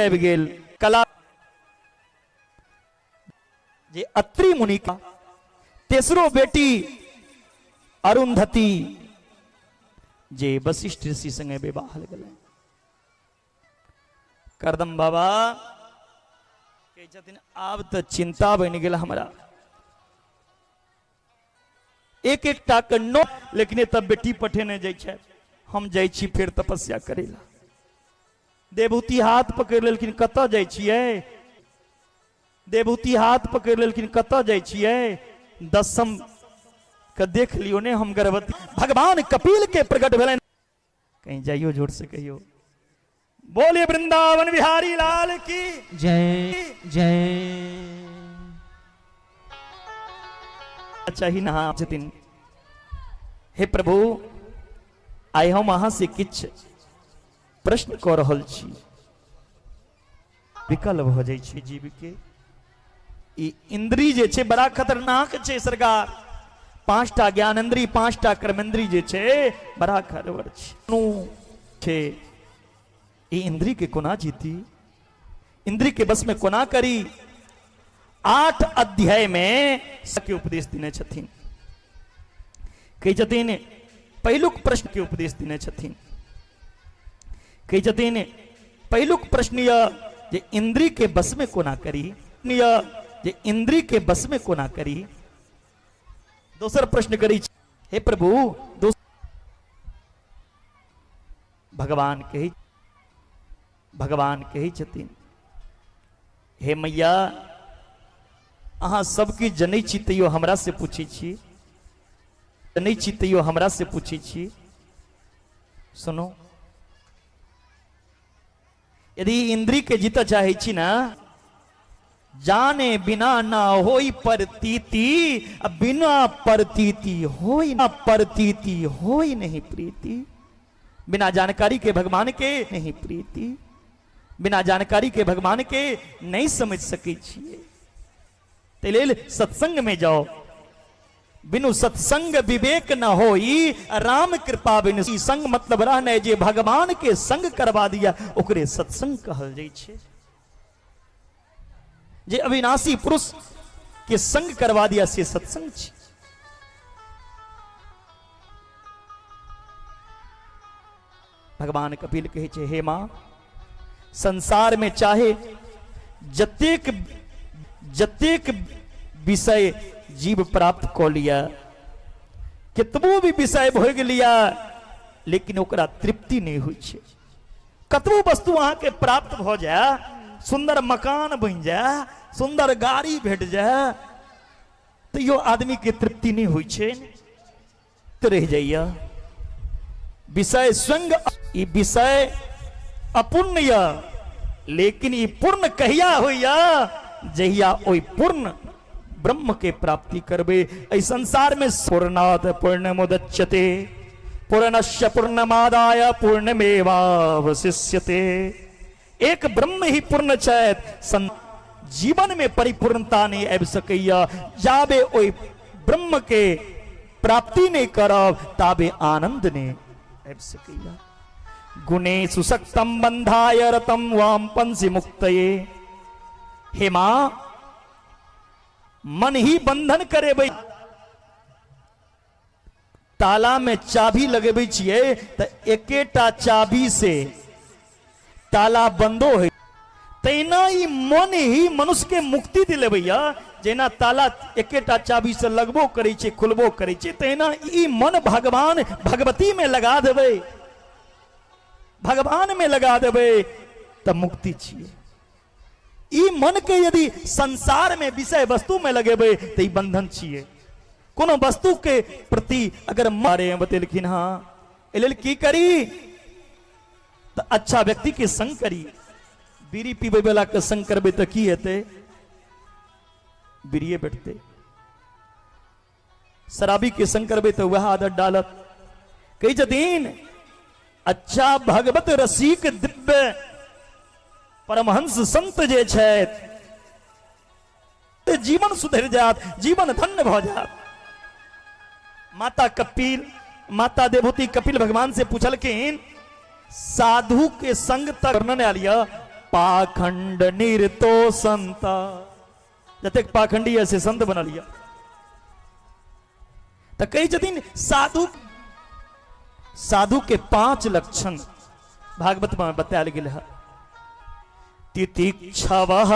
आबि गेल कला जे अत्रि मुनि का तेसरो बेटी अरुंधति जे वशिष्ठ ऋषि संगे विवाह गेलै। करदम बाबा कहै छथिन आब तऽ चिंता बनि गेल हमरा, एक एक टा के नो, लेकिन तब बेटी पठेने जाइ छै, हम जाइ छी फेर तपस्या करै ला। देवहूति हाथ पकड़ि लेलखिन, कतऽ जाइ छियै? देवहूति हाथ पकड़ि लेलखिन, कतऽ जाइ छियै? दसम के देख लियौ ने हम गर्भवती। भगवान कपिल के प्रकट भेलनि। कहीं जाइयो जोर से कहियो, बोलिए वृंदावन बिहारी लाल की जय जय। चाही नहा छथिन, हे प्रभु आइ हम अहाँ से किछु प्रश्न कऽ रहल छी। विकल भऽ जाइ छै जीव के। ई इंद्री जे छै बड़ा खतरनाक छै सरकार। 5टा ज्ञानेन्द्री 5टा कर्मेंद्री जे छै बड़ा खड़बड़ छै। ई इंद्री के कोना जीती, इंद्री के बस में कोना करी? 8 अध्याय में सबके उपदेश देने छथिन। कहै छथिन पहिलुक प्रश्न के उपदेश देने छथिन। कहै छथिन पहिलुक प्रश्न यह जे इंद्री के बस में कोना करी, यह जे इंद्री के बस में कोना करी। दोसर प्रश्न करी, हे प्रभु भगवान कहै छथिन हे मैया अहाँ सबके जनै छी तैयो हमरा से पूछै छी, जनै छी तैयो हमरा से पूछै छी। सुनो, यदि इंद्री के जीत चाहै छी ना, जाने बिना ना होई प्रतीति, बिना प्रतीति होई ना प्रतीति होई नहीं प्रीति। बिना जानकारी के भगवान के नहीं प्रीति, बिना जानकारी के भगवान के नहीं समझ सकै छियै। तै लेल सत्संग में जाओ। बिनु सत्संग विवेक न होई, राम कृपा बिनु संग मतलब रहने जे भगवान के संग करवा दिया ओकरे सत्संग कहल जाइ छै। जे अविनाशी पुरुष के संग करवा दिया से सत्संग छै। भगवान कपिल कहै छै हे मां, संसार में चाहे जतेक जतेक विषय जीव प्राप्त कऽ लिया, केतबो भी विषय भोगि लिया, लेकिन ओकरा तृप्ति नहीं होइ छै। कतबो वस्तु अहाँके प्राप्त भऽ जाय, सुंदर मकान बनि जाय, सुंदर गाड़ी भेट जाय, तैयो आदमी के तृप्ति नहीं होइ छै, तो रहि जाइया। विषय स्वयं ई विषय अपूर्ण या, लेकिन ई पूर्ण कहिया होइया? जहिया ओहि पूर्ण ब्रह्म के प्राप्ति करबे। एहि संसार में पूर्णात् पूर्णमुदच्यते पूर्णस्य पूर्णमादाय पूर्णमेवावशिष्यते। एक ब्रह्म ही पूर्ण छथि, जीवन में परिपूर्णता नहीं आबि सकैया। जाबे ओहि ब्रह्म के प्राप्ति नहीं करब ताबे आनंद नहीं आबि सकैया। गुणे सुसक्तम बंधाय रतम वाम पंसी मुक्तये। हे मां, मन ही बंधन करेबै, ताला में चाबी लगेबै छियै तऽ एकेटा चाबी से ताला बंदो है। तहिना ई मन ही मनुष्य के मुक्ति दिलेबैया। जेना ताला एकेटा चाबी से लगबो करै छै खुलबो करै छै, तहिना ई मन भगवान भगवती में लगा देबै, भगवान में लगा देबै तऽ मुक्ति छियै। ई मन के यदि संसार में विषय वस्तु में लगेबै तऽ ई बंधन छियै। कोनो वस्तु के प्रति अगर मारे बतेलखिन हाँ, एहि लेल की करी? तऽ अच्छा व्यक्ति के संग करी। बीड़ी पीबै वाला के संग करबै तऽ की हेतै? बीड़िए बैठतै। शराबी के संग करबै तऽ वएह आदत डालत। कहै छथिन अच्छा भगवत रसिक दिव्य परमहंस संत जे छथि जीवन सुधरि जात, जीवन धन्य भऽ जात। माता कपिल, माता देवहूति कपिल भगवान से पूछलखिन साधु के संग तक वर्णन आयल यऽ, पाखंड निरतो संता। जतेक पाखंडी है से संत बनल यऽ। तऽ कहै छथिन साधु, साधु के 5 लक्षण भागवत में बतायल गेल है। तितिक्षवः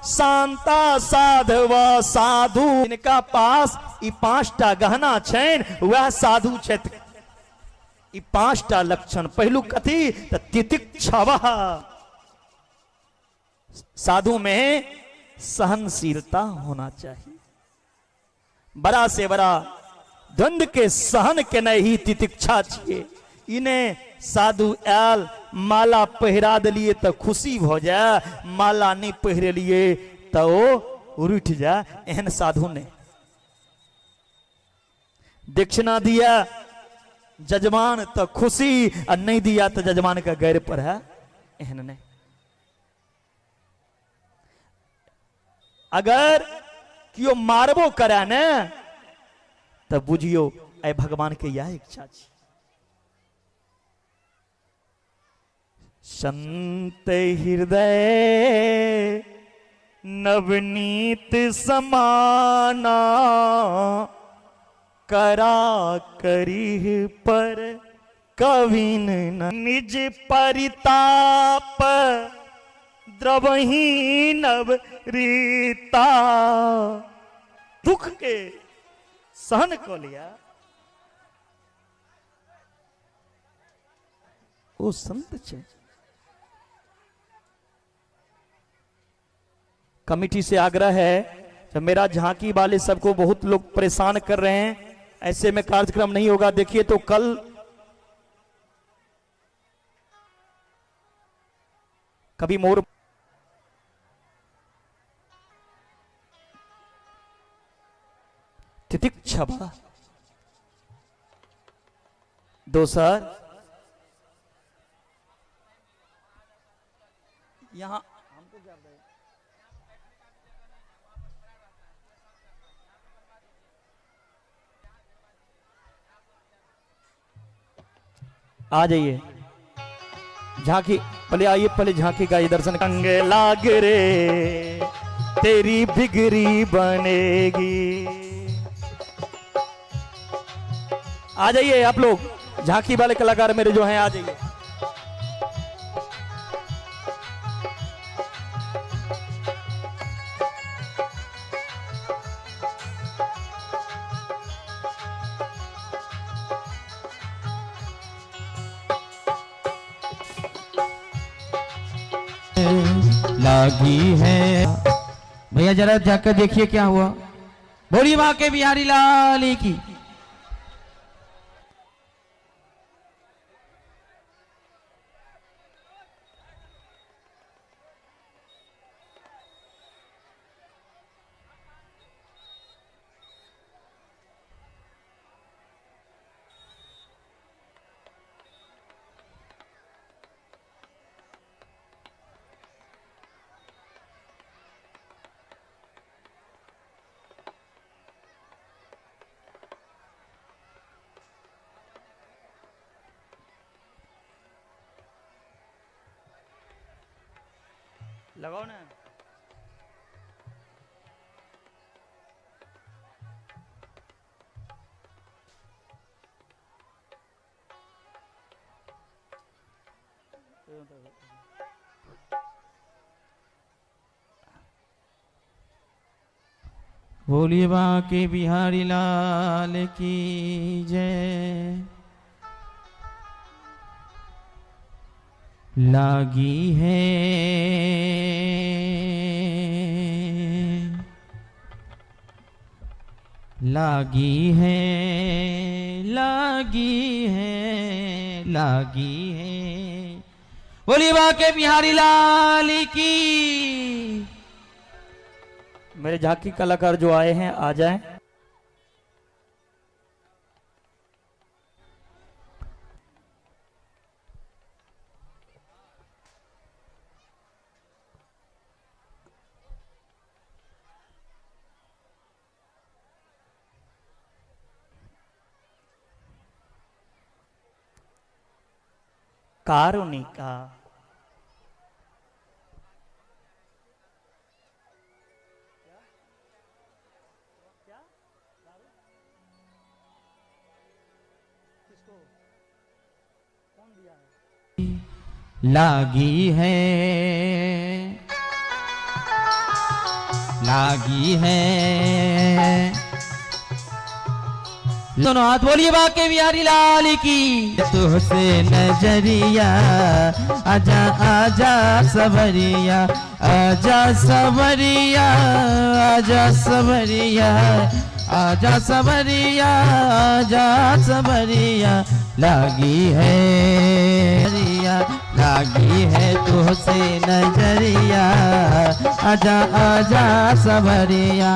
शांता साधवा साधु, इनका पास ई 5टा गहना छनि वह साधु छथि। ई 5टा लक्षण। पहलू कथी? तऽ तितिक्षवः, साधु में सहनशीलता होना चाहिए। बड़ा से बड़ा द्वंद के सहन के नहीं तितिक्षा छिए। इने साधु आयल माला पहिरा दिलिए तो खुशी भ जाए, माला नहीं पहिरेलिए तो ओ रूठ जाए, एहन साधु नहीं। दक्षिणा दिया जजमान तो खुशी, और नहीं दिया तो जजमान का गैर पर है, एहन नहीं। अगर कियो मारबो करे ने तो बुझियो ए भगवान के यह इच्छा छी। संत हृदय नवनीत समाना, करा करीह पर कविन निज परिताप द्रवही नव रीता। दुख के सहन क लिया ओ संत छे। कमिटी से आग्रह है, जब मेरा झांकी वाले सबको बहुत लोग परेशान कर रहे हैं, ऐसे में कार्यक्रम नहीं होगा। देखिए तो कल कभी मोर तितिक्षा दोसर यहां हमको क्या बताइए, आ जाइए झांकी पहले आइए, पहले झांकी का ये दर्शन। अंग लाग रे तेरी बिगड़ी बनेगी। आ जाइए आप लोग, झांकी वाले कलाकार मेरे जो हैं आ जाइए। लागी है भैया, जरा जाकर देखिए क्या हुआ। बोली मां के बिहारी लाल की। लगाओ ना। बोलिए बाके बिहारी लाल की जय। लागी है लागी है लागी है लागी है। बोलिए बाके बिहारी लाल की। मेरे झांकी कलाकार जो आए हैं आ जाएं। कारुणिका लागी है, लागी है। दोनों हाथ बोलिए बाके बिहारी लाल की। तुझसे नजरिया आजा आजा सवरिया, आजा सवरिया, आजा सवरिया, आजा सवरिया, आजा सवरिया, लागी है लागी है तुझसे नजरिया, आजा आजा सवरिया।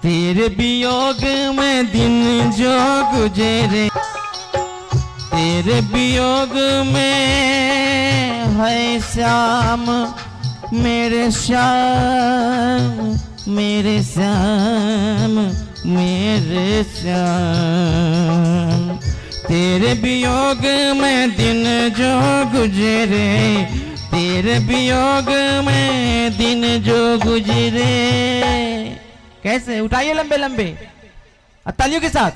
तेरे वियोग में दिन जो गुजरे, तेरे वियोग में है श्याम मेरे श्याम, मेरे श्याम, मेरे श्याम। तेरे वियोग में दिन जो गुजरे, तेरे वियोग में दिन जो गुजरे। कैसे उठाइए लंबे लंबे तालियों के साथ।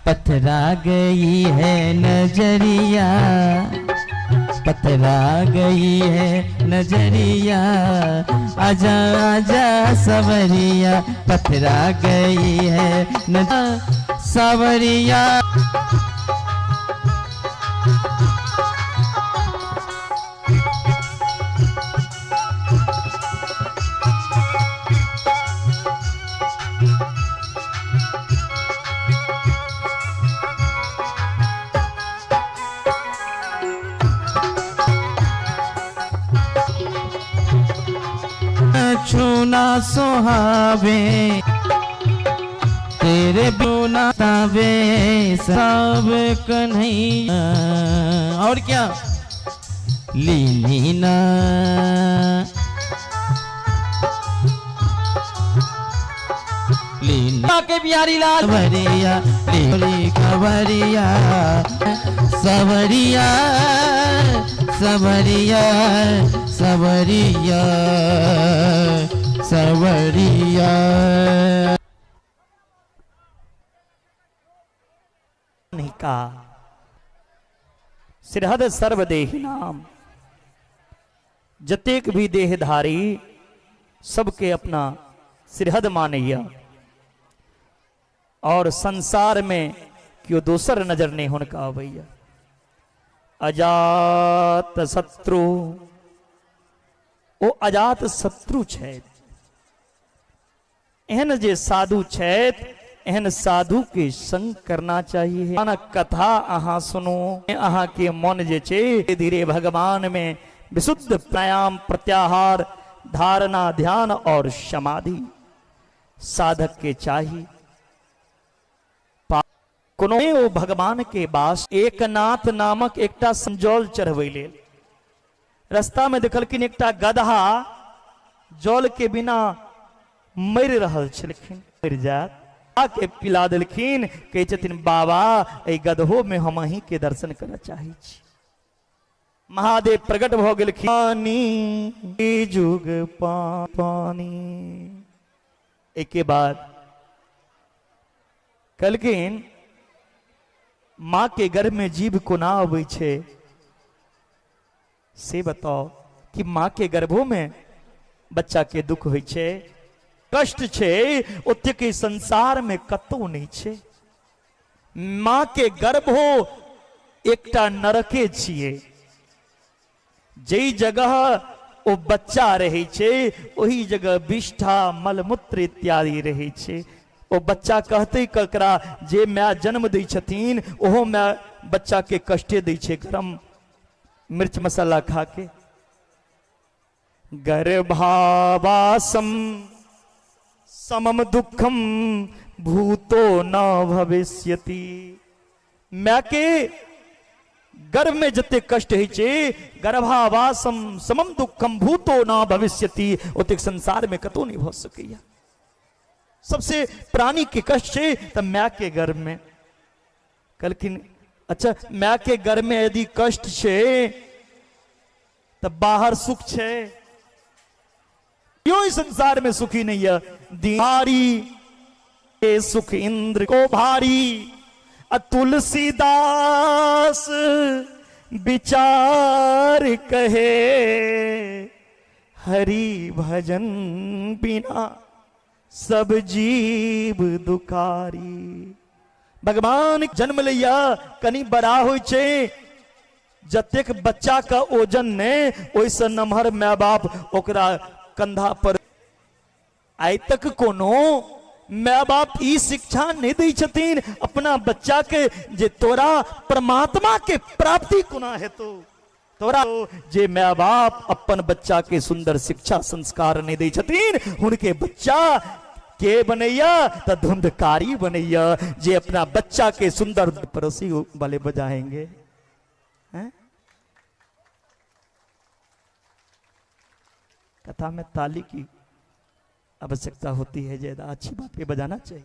पथरा गई है नजरिया, पथरा गई है नजरिया, आजा आजा सवरिया, पथरा गई है सवरिया। छूना सुहावे तेरे बिना तावे सब कन्हैया। और क्या लीना लीना के बिहारी लाल भरिया, लीली खबरिया, सवरिया सवरिया सवरिया सवरिया। नहीं कहा सिरहद सर्वदेही नाम, जतेक भी देहधारी सबके अपना सिरहद मानैया, और संसार में क्यों दोसर नजर नहीं हुनका अबैया। अजात शत्रु, ओ अजात शत्रु छैथ, एहन जे साधु छैथ एहन साधु के संग करना चाहिए। कथा अहाँ सुनो, अहाँ के मन जे छे धीरे भगवान में विशुद्ध प्राणायाम प्रत्याहार धारणा ध्यान और समाधि साधक के चाहिए। कोनो ओ भगवान के बास एकनाथ नामक एकटा जल चढ़बै लेल रास्ता में देखलखिन एकटा गधा जल के बिना मरि रहल छलखिन, मरि जात आके पिला देलखिन। कहै छथिन बाबा एहि गधो में हम अहीं के दर्शन करऽ चाहै छी। महादेव प्रकट भऽ गेलखिन। पानी जुग पानी। एके बाद कहलखिन माँ के गर्भ में जीव कोना अबै छै से बताओ कि माँ के गर्भों में बच्चा के दुख होइ छै, कष्ट छै, ओतेक संसार में कतौ नहीं छै। माँ के गर्भो एकटा नरके छियै, जै जगह ओ बच्चा रहै छै ओहि जगह विष्ठा मलमूत्र इत्यादि रहै छै। ओ बच्चा कहते ककरा जे my जन्म दै छथिन ओहो my बच्चा के कष्टे दै छै गरम मिर्च मसाला खा के। गर्भावासम समम दुखम भूतो न भविष्यति। My के गर्भ में जते कष्ट होइ छै, गर्भावासम समम दुखम भूतो न भविष्यति, ओतेक संसार में कतौ नहि भऽ सकैया। सबसे प्राणी के कष्ट छै तऽ माय के गर्भ में। कहलखिन अच्छा माय के गर्भ में यदि कष्ट छै तऽ बाहर सुख छै? क्यों इस संसार में सुखी नहीं है? भारी सुख इंद्र को भारी, तुलसीदास विचार कहे, हरि भजन बिना सब जीव दुखारी। भगवान जन्म लैया कनि बड़ा होइ छै, जतेक बच्चा का ओजन ने ओहिसँ नमहर माय बाप ओकरा कंधा पर। आइ तक कोनो माय बाप ई शिक्षा नहि दै छथिन अपना बच्चा के जे तोरा परमात्मा के प्राप्ति कोना हेतौ। तोरा जे माय बाप अपन बच्चा के सुंदर शिक्षा संस्कार नहीं दै छथिन, हुनके बच्चा के बनैया त धुंधकारी बनैया। जे अपना बच्चा के सुंदर पड़ोसी वाले बजाएंगे हैं? कथा में ताली की आवश्यकता होती है, ज्यादा अच्छी बात पे बजाना चाहिए।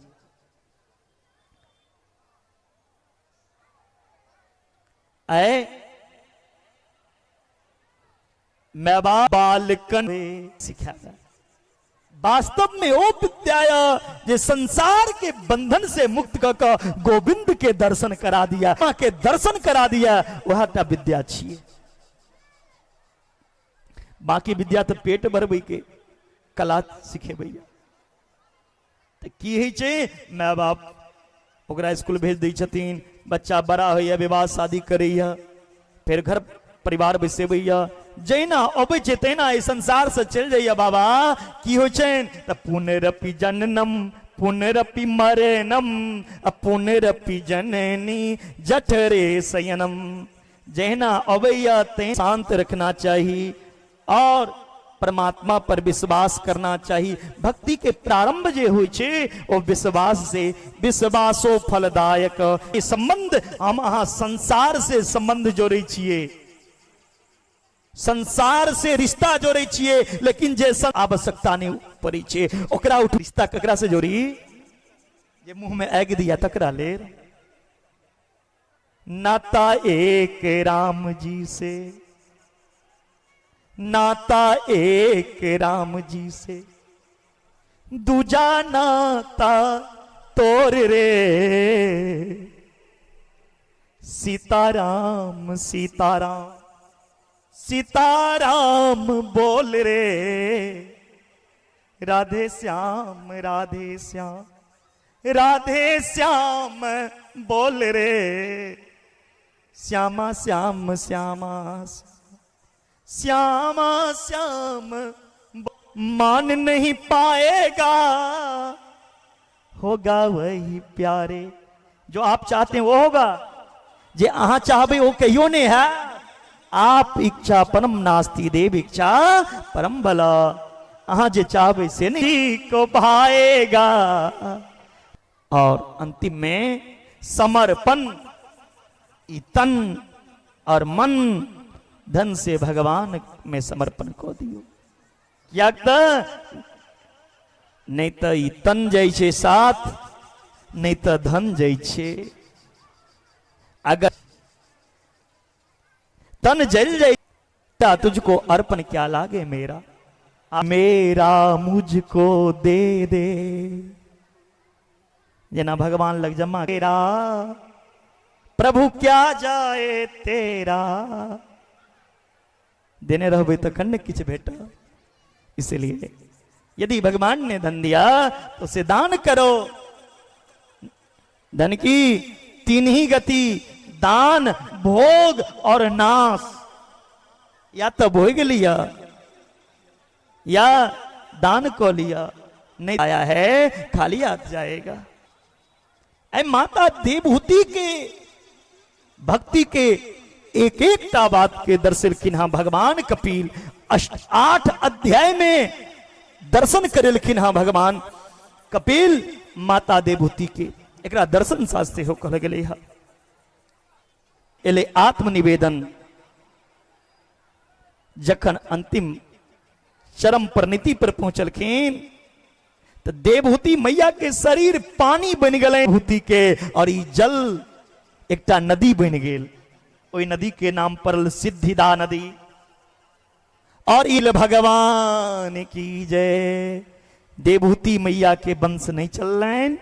आए मैं बालकन सिखा वास्तव में ओ विद्या जे संसार के बंधन से मुक्त क क गोविंद के दर्शन करा दिया, मां के दर्शन करा दिया, वह टा विद्या छिए। बाकी विद्या तो पेट भरबै के कला सिखेबैया। तो की होइ छै, माय बाप ओकरा स्कूल भेज दै छथिन, बच्चा बड़ा होइया, विवाह शादी करैया, फेर घर परिवार बसेबैया, जहिना अबै छै तहिना एहि संसार से चलि जाइया। बाबा की होइ छनि तऽ पुनरपि जननम पुनरपि मरणम आ पुनरपि जननी जठरे शयनम। जहिना अबैया तहिना शांत रखना चाही और परमात्मा पर विश्वास करना चाहिए। भक्ति के प्रारंभ जे होइ छै ओ विश्वास से, विश्वासो फलदायक। ई संबंध हम अहाँ संसार से संबंध जोड़ै छियै, संसार से रिश्ता जोड़ै छियै, लेकिन जे आवश्यकता नहीं पड़ै छै ओकरा उठ रिश्ता ककरा से जोड़ी, जे मुंह में आगि दिया तकरा ले। नाता एक राम जी से, नाता एक राम जी से, दूजा नाता तोर रे। सीताराम सीताराम सीताराम बोल रे, राधे श्याम राधे श्याम राधे श्याम बोल रे, श्यामा श्याम श्यामा श्यामा श्याम मान नहीं पाएगा, होगा वही प्यारे। जो आप चाहते हैं वो होगा, जे अहाँ चाहबे वो कहियो नहीं है। आप इच्छा परम नास्ति देव इच्छा परम भला, अहाँ जे चाहबे से नहीं को भाएगा। और अंतिम में समर्पण, तन और मन धन से भगवान में समर्पण को दियो। क्या नहीं तो ई तन जाइ छै साथ, नहीं तो धन जाइ छै। अगर तन जल जाए तुझको अर्पण क्या लागे मेरा, मेरा मुझको दे दे। जना भगवान लग जमा तेरा, प्रभु क्या जाए तेरा, देने रहबे तखन ने किछु भेट। इसलिए यदि भगवान ने धन दिया तो उसे दान करो। धन की तीन ही गति, दान, भोग और नाश। या तो भोग लिया या दान को लिया, नहीं आया है खाली हाथ जाएगा। ऐ माता देवहूति के भक्ति के एक एक टा बात के दर्शन किन्हा भगवान कपिल 8 अध्याय में दर्शन करेलखिन हा भगवान कपिल माता देवहूति के। एकरा दर्शन शास्त्र हो कहल गेलै हा। एलै आत्मनिवेदन। जखन अंतिम चरम परिणति पर पहुंचलखिन तो देवहूति मैया के शरीर पानी बनि गेलै भूति के, और ई जल एकटा नदी बनि गेल। ओहि नदी के नाम पड़ल सिद्धिदा नदी। और इल भगवान की जय। देवहूति मैया के वंश नहीं चललनि,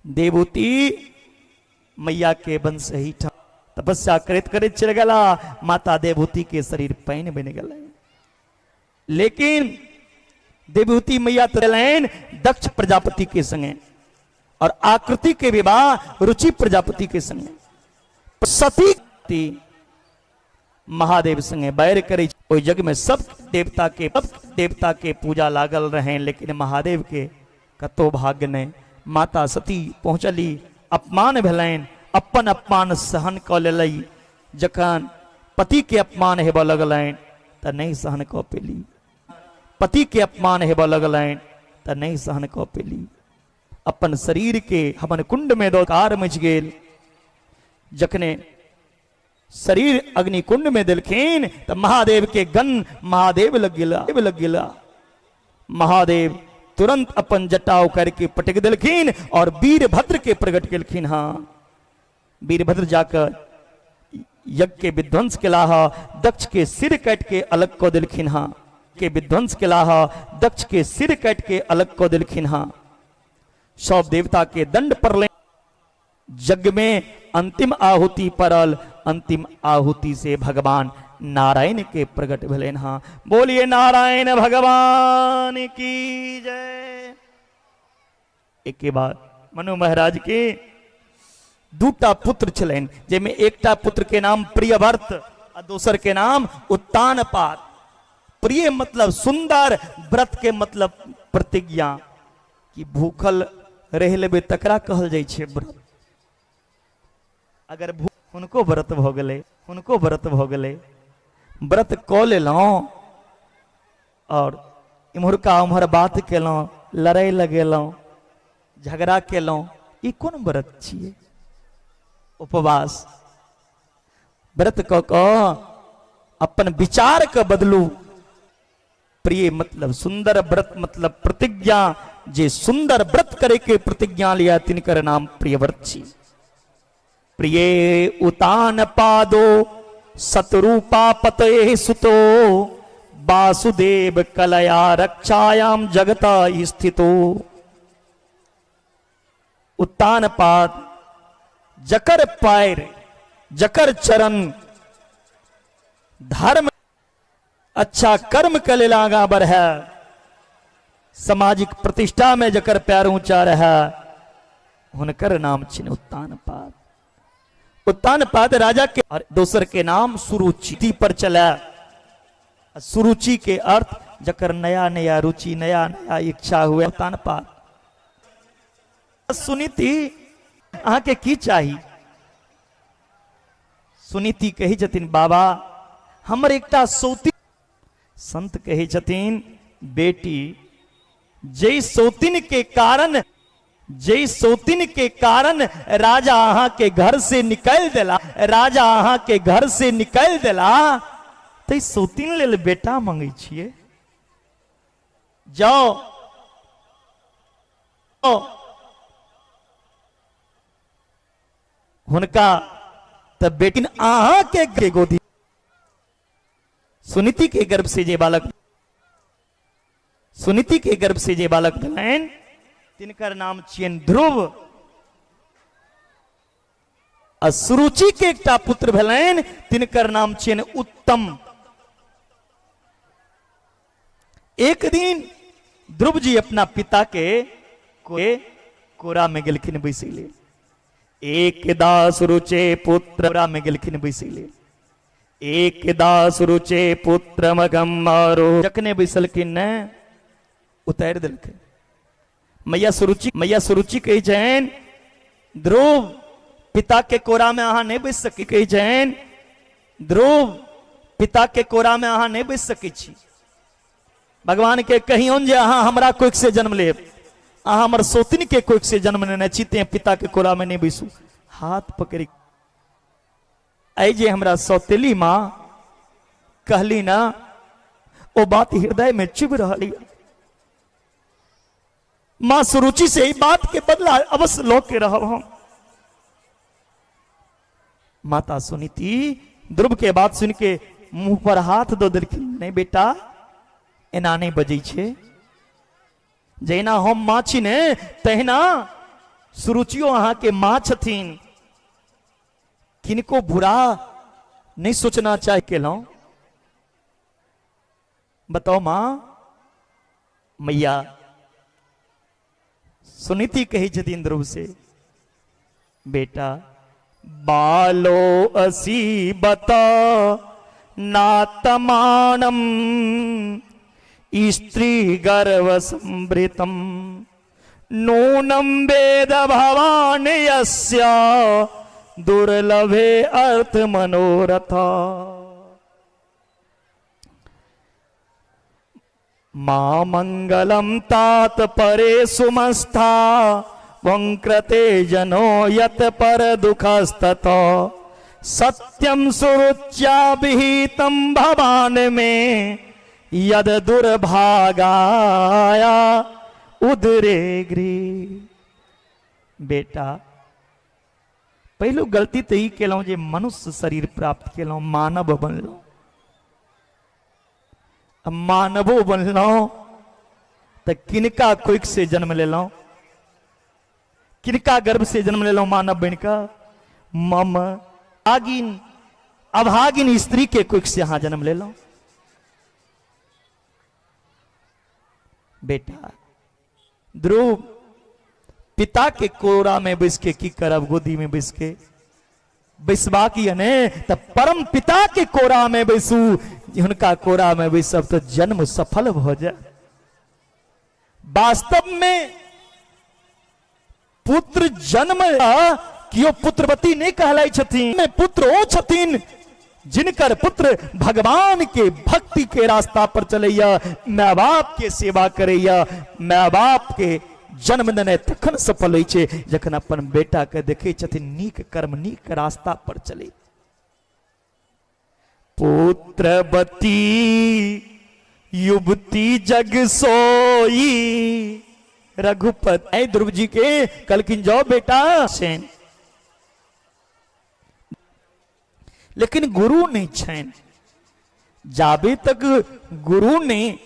देवहूति मैया के वंश ही तपस्या करैत करैत चलि गेला। माता देवहूति के शरीर पानि बनि गेलै। लेकिन देवहूति मैया तो दक्ष प्रजापति के संगे और आकृति के विवाह रुचि प्रजापति के संगे। सती महादेव संगे बैर करे। ओहि जग में सब देवता के पूजा लागल रहे, लेकिन महादेव के कतो भाग्य नहीं। माता सती पहुंचली, अपमान भेलनि, अपन अपमान सहन कऽ लेली। जखन पति के अपमान हेबऽ लगलनि तऽ नहीं सहन कऽ पेली। पति के अपमान हेबऽ लगलनि तऽ नहीं सहन कऽ पेली। अपन शरीर के हवन कुंड में दौकार मचि गेल। जखने शरीर अग्निकुंड में देलखिन तऽ महादेव के गण महादेव लग गेला, लग गेला। महादेव तुरंत अपन जटा उखाड़ के पटक देलखिन और वीरभद्र के प्रकट केलखिन। हाँ, वीरभद्र जाकर यज्ञ के विध्वंस केलाह, दक्ष के सिर काटि के अलग कऽ देलखिन। हाँ, के विध्वंस केलाह, दक्ष के सिर काटि के अलग कऽ देलखिन। हाँ, सब देवता के दंड पड़ल। यज्ञ में अंतिम आहुति पड़ल। अंतिम आहुति से भगवान नारायण के प्रकट भेलनि। हाँ, बोलिए नारायण भगवान की जय। एक के बाद मनु महाराज के दूटा पुत्र छलनि, जाहिमे एकटा पुत्र के नाम प्रियव्रत आ दोसर के नाम उत्तानपाद। प्रिय मतलब सुंदर, व्रत के मतलब प्रतिज्ञा कि भूखल रहि लेबै तकरा कहल जाइ छै व्रत। अगर हुनको व्रत भऽ गेलै, हुनको व्रत भऽ गेलै, व्रत कऽ लेलहुँ और इम्हरका उम्हर बात केलहुँ, लड़ाइ लगेलहुँ, झगड़ा केलहुँ, ई कोन व्रत छियै? उपवास। व्रत कऽ कऽ अपन विचार के बदलू। प्रिय मतलब सुंदर, व्रत मतलब प्रतिज्ञा। जे सुंदर व्रत करे के प्रतिज्ञा लिया तिनकर नाम प्रियव्रत छी। प्रिय उतान पादो सतरूपा पते सुतो वासुदेव कलया रक्षायाम जगता स्थितो। उत्तान पाद जकर पैर, जकर चरण धर्म अच्छा कर्म के लेल आगा बढ़े, सामाजिक प्रतिष्ठा में जकर पैर ऊंचा रहे, हुनकर नाम छिन उत्तानपाद। उत्तानपाद राजा के और दोसर के नाम सुरुचि पर चला। सुरुचि के अर्थ जकर नया नया रुचि, नया नया इच्छा हुए। उत्तानपाद सुनीति अहाँ के की चाही? सुनीति कही छथिन बाबा हमर एकटा सौती। संत कही छथिन बेटी जै सौतिन के कारण, जै सौतिन के कारण राजा अहाँ के घर से निकालि देला, राजा अहाँ के घर से निकालि देला, तै सौतिन लेल बेटा मंगै छियै। जाओ हुनका त बेटिन अहाँ के गोदी। सुनीति के गर्भ से जे बालक, सुनीति के गर्भ से जे बालक भेलनि तिनकर नाम छियनि ध्रुव। आ सुरुचि के एकटा पुत्र भेलनि तिनकर नाम छियनि उत्तम। एक दिन ध्रुव जी अपना पिता के कोरा में गेलखिन बैसै लेल। एक दास रुचे पुत्र कोरा में गेलखिन बैसै लेल। एक दास रुचे पुत्र मगम मारो। जखने बैसलखिन ने उतारि देलखिन। मैया सुरुचि, मैया सुरुचि कहै छनि ध्रुव पिता के कोरा में अहाँ नहीं बैस सकै। कहै छनि ध्रुव पिता के कोरा में अहाँ नहीं बैस सकै छी। भगवान के कहियौन जे अहाँ हमरा कोख से जन्म लेब, अहाँ हमर सौतिन के कोख से जन्म लेने छी, तें पिता के कोरा में नहीं बैसू। हाथ पकड़ि एहि जे हमरा सौतेली माँ कहली ना, ओ बात हृदय में चुभ रहल यऽ। माँ सुरुचि से ई बात के बदला अवश्य लऽ के रहब हम। माता सुनीति ध्रुव के बात सुन के मुंह पर हाथ दऽ देलखिन, नहीं बेटा एना नहीं बजै छै, जहिना हम माँ छी ने तहिना सुरुचियो अहाँके माँ छथिन, किनको बुरा नहीं सोचना चाहे केलहुँ। बताओ माँ। मैया सुनीति कहै छथिन ध्रुव से, बेटा बालो असी बता नातमानम स्त्री गर्भ संभृतम नूनम वेद भवान यस्य दुर्लभे अर्थ मनोरथ। मा मंगलम तात परे सुमस्था वंक्रते जनो यत पर दुखस्तत सत्यम सुरुच्या विहितम भवान में यद दुर्भागाया उदरे गृह। बेटा पहिलु गलती तो ई केलहुँ जे मनुष्य शरीर प्राप्त केलहुँ, मानव बनलहुँ, मानवो बनलहुँ तऽ किनका कोख से जन्म लेलहुँ, किनका गर्भ से जन्म लेलहुँ मानव बनिकऽ? मम आगिन अभागिन स्त्री के कोख से अहाँ जन्म लेलहुँ। बेटा ध्रुव पिता के कोरा में बैस के की करब, गोदी में बैस के बैसबाक यऽ ने तऽ परम पिता के कोरा में बैसू, हुनका कोरा में बैसब तऽ जन्म सफल भऽ जाय। वास्तव में पुत्र जन्म केओ पुत्रवती नहीं कहलाई छथिन, में पुत्र ओ छथिन जिनकर पुत्र भगवान के भक्ति के रास्ता पर चलैया, माय बाप के सेवा करैया, माय बाप के जन्म देने तखन सफल होइ छै जखन अपन बेटा के देखै छथिन नीक कर्म नीक रास्ता पर चलै। पुत्रवती युवती जग सोई रघुपति। ध्रुव जी के कहलखिन जाओ बेटा सेन, लेकिन गुरु नहीं छनि। जाबे तक गुरु नहीं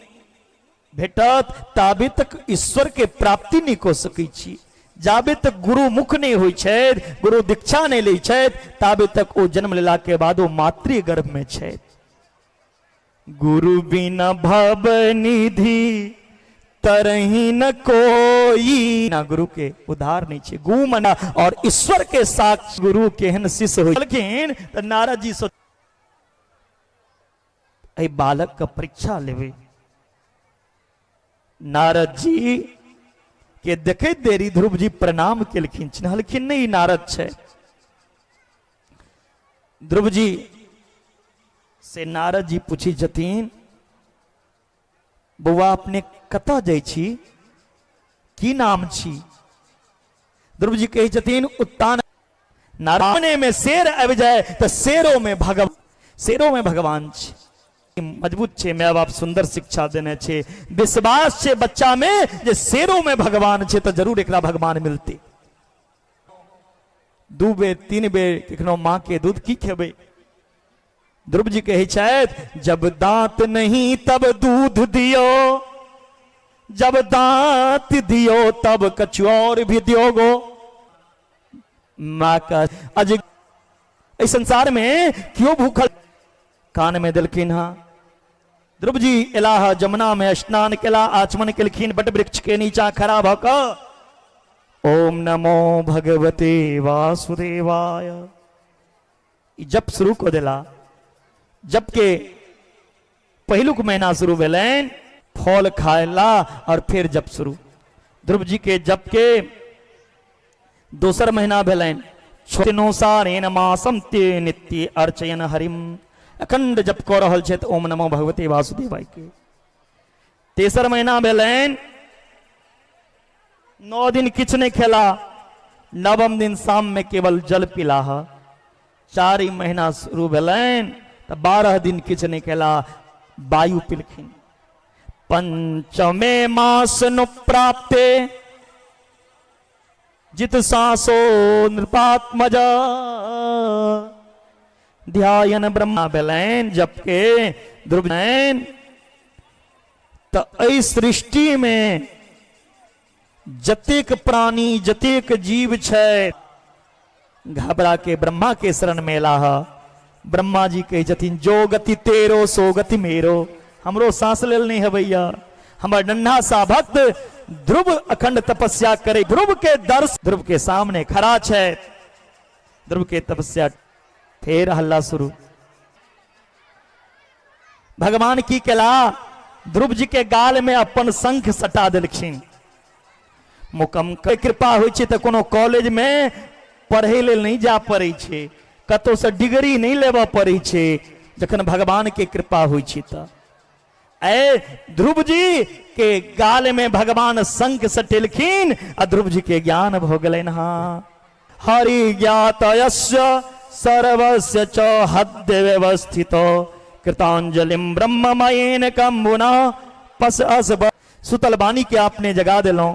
भेटत ताबे तक ईश्वर के प्राप्ति नहीं कऽ सकै छी। जाबे तक गुरु मुख नहीं होइ छथि, गुरु दीक्षा नहीं लै छथि, ताबे तक ओ जन्म लेला के बाद ओ मातृ गर्भ में छथि। गुरु बिना भव निधि तरही न कोई, ना गुरु के उधार नहीं छे। गु मना और ईश्वर के साक्ष गुरु केहन शिष्य होइ छलखिन तऽ नारद जी सोच एहि बालक के परीक्षा लेबै। नारद जी के देखैत देरी ध्रुव जी प्रणाम केलखिन, चिन्हलखिन नहीं नारद छै। ध्रुव जी से नारद जी पूछी छथिन, बौआ अपने कतऽ जाइ छी, की नाम छी? ध्रुव जी कहै छथिन उत्तान। नारायणे में शेर आबि जाय तऽ शेरो में भगवान, शेरो में भगवान छै। मजबूत छै, my बाप सुंदर शिक्षा देने छै, विश्वास छै बच्चा में जे शेरो में भगवान छै तऽ जरूर एकरा भगवान मिलतै। 2 बेर 3 बेर कखनो माँ के दूध की खेबै? ध्रुव जी कहै छथि जब दांत नहीं तब दूध दियो, जब दांत दियो तब कछु और भी दियो गो। माँ का अज एहि संसार में क्यों भूखल कान में देलखिन हाँ। ध्रुव जी एलाह जमुना में स्नान केला, आचमन केलखिन, बट वृक्ष के नीचा खड़ा भऽ कऽ ओम नमो भगवते वासुदेवाय जप शुरू कऽ देला। जप के पहिलुक महीना शुरू भेलनि, फल खायला और फिर जप शुरू। ध्रुव जी के जप के दोसर महीना भेलनि, छोनोसारेण मासम ते नित्य अर्चयन हरिम, अखंड जप कऽ रहल छथि ओम नमो भगवते वासुदेवाय के। तेसर महीना भेलनि, 9 दिन किछु नहीं खेला, नवम दिन शाम में केवल जल पीलाह। 4 महीना शुरू भेलनि तऽ 12 दिन किछु नहि केला, वायु पिलखिन। पंचमे मास नु प्राप्ते जित सासो नृपात्मज ध्यान ब्रह्मा भेलनि जबके ध्रुव तऽ एहि सृष्टि में जतेक प्राणी जतेक जीव छै घबरा के ब्रह्मा के शरण में एलाह। ब्रह्मा जी कहै छथिन जो गति तेरो सो गति मेरो, हमरो सांस लेल नहीं हबैया, हमर नन्हा सा भक्त ध्रुव अखंड तपस्या करे, ध्रुव के दर्श ध्रुव के सामने खड़ा छै, ध्रुव के तपस्या फेर हल्ला शुरू। भगवान की केला ध्रुव जी के गाल में अपन शंख सटा देलखिन। मुकम के कृपा होइ छै तऽ कोनो कॉलेज में पढ़ै लेल नहीं जा पड़ै छै, कतौ से डिग्री नहीं लेबऽ पड़ै छै, जखन भगवान के कृपा होइ छै तऽ ए ध्रुव जी के गाल में भगवान शंख सटेलखिन आ ध्रुव जी के ज्ञान भऽ गेलनि। हाँ हरि ज्ञातयस्य सर्वस्य च हद्य व्यवस्थित कृतांजलिम ब्रह्ममयेन कम्बुना पस अस सुतल बानी के आपने जगा दिलों।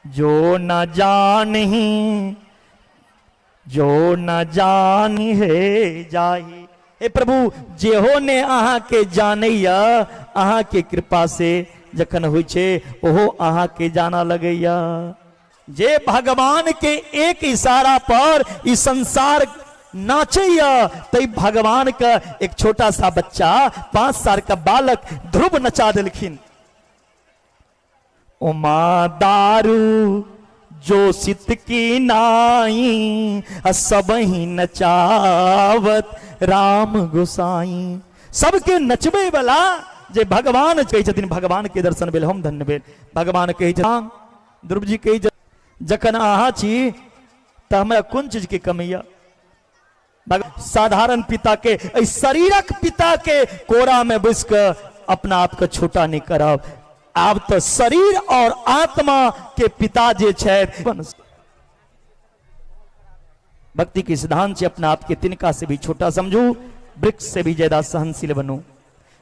जो न जानी जो न जानी हे जाही, हे प्रभु जेहो ने अहाँ के जानैया अहाँ के कृपा से जखन होइ छै ओहो अहाँ के जाना लगैया। जे भगवान के एक इशारा पर ई संसार नाचैया तै भगवान का एक छोटा सा बच्चा 5 साल का बालक ध्रुव नचा देलखिन। उमा दारू जो सित की नाई सब ही नचावत राम गोसाई। सबके नचबे वाला जे भगवान कहै छथिन, भगवान के दर्शन भेल हम धन्य भेल। भगवान कहै छथिन ध्रुव जी कहै जखन अहाँ छी तऽ हमरा कोन चीज के कमी यऽ। साधारण पिता के शरीरक पिता के कोरा में बैस कऽ अपना आप के छोटा नहीं करब। आब तो शरीर और आत्मा के पिता जे छथि। भक्ति के सिद्धांत से अपना आप के तिनका से भी छोटा समझू, वृक्ष से भी ज्यादा सहनशील बनू।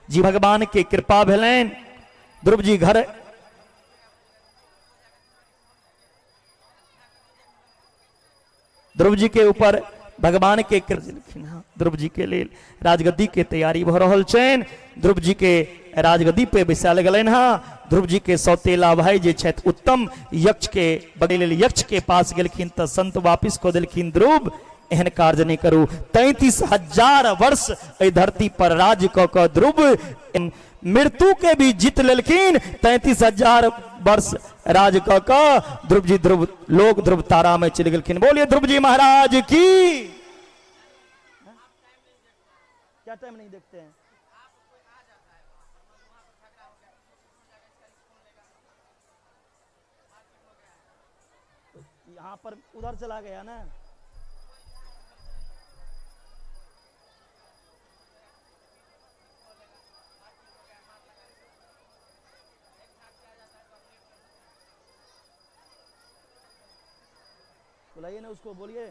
जी भगवान के कृपा भेलनि ध्रुव जी घर ध्रुव जी के ऊपर भगवान के कृपा ध्रुव जी के लेल राजगद्दी के तैयारी भ रहल छनि। ध्रुव जी के राजगद्दी पे बैसायल गेलनि हँ। ध्रुव जी के सौतेला भाई जे छथि उत्तम यक्ष के बगल यक्ष के पास गेलखिन तऽ संत वापिस कऽ देलखिन, ध्रुव एहन कार्य नहीं करू। 33,000 वर्ष एहि धरती पर राज कऽ कऽ ध्रुव मृत्यु के भी जीत लेलखिन। 33,000 वर्ष राज कऽ कऽ ध्रुव जी ध्रुव लोक ध्रुव तारा में चलि गेलखिन। बोलिए ध्रुव जी महाराज की। क्या टाइम नहीं देखते हैं? यहाँ पर उधर चला गया ना। बुलाइए ना उसको, बोलिए।